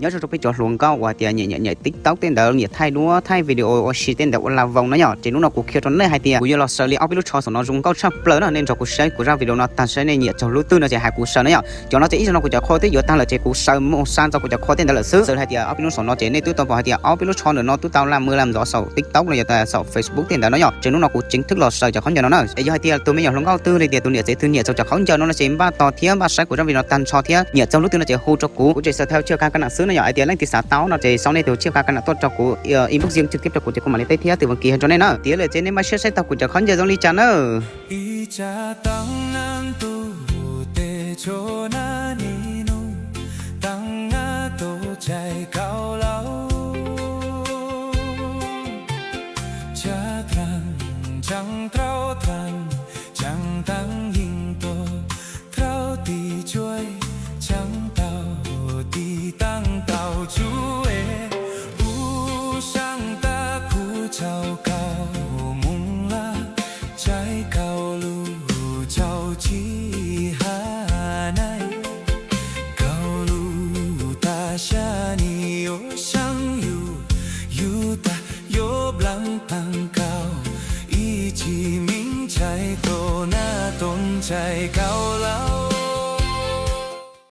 Nyob zoo rau peb cov hluas nkauj uas tias nyiam nyiam nyiam TikTok tej ntawd, nyiam thaij duab thaij video ua si tej ntawd ua la voos na yom. Ces hnub no kuv qhia rau nej hais tias kuv yuav los sawv li ob peb lub tsho saum no zoo nkauj tshaj plaws na. Nej nrog kuv saib kuv zaj video no tag saib nej nyiam txog lub twg no ces hais kuv sawv na yom. Cov no ces ib zaug no kuv cov qhua twb yuav tag lawm ces kuv sawv mus xa txog kuv cov qhua tej ntawd lawm xwb. Xws hais tias ob peb lub saum no ces nej twb tau pom hais tias ob peb lub tsho ntawm no twb tau laj mws laj ntxov saum TikTok los yog tias saum Facebook tej ntawd no yom. Ces hnub no kuv tseem thwb los sawv cov khaub ncaws no na. Es yog hais tias tus me nyuam hluas nkauj twg li tias tus niam tsev twg nyiam txog cov khaub ncaws no no ces npaj tos thiab npaj saib kuv zaj video no tag nrho thiab nyiam txog lub twg no ces hu rau kuv, kuv tseem xa thawj thiab kha ka nam xwb na yom. Hais tias leej twg xav tau no ces sau nej tus thiab kha ka nam tuaj rau kuv, inbox yeej tswg thiab rau kuv ces kuv mam li teb thiab tus vam kis hais rau nej na. Tiav lawm ces nej mam sib saib tau kuv cov khaub ncaws zoo li cas na. Ib tsav taab nab ntuj tes tsho nab ni nub, taab nab tau cai kaus laus, tshav thaaj tsaab rau thaaj, tsaab taab yeej tau rau tis tsuav, tsaab tau tis taab tau tsuav, u saab tab khuv tsaus kaus moos lawm, cai kaus lug tsaus tsi has naib, kaus lug tas sab ni yuav saab yug, yug tas yuav nplaam taag kaus, ib tsi meej cai tau nab tau cai kaus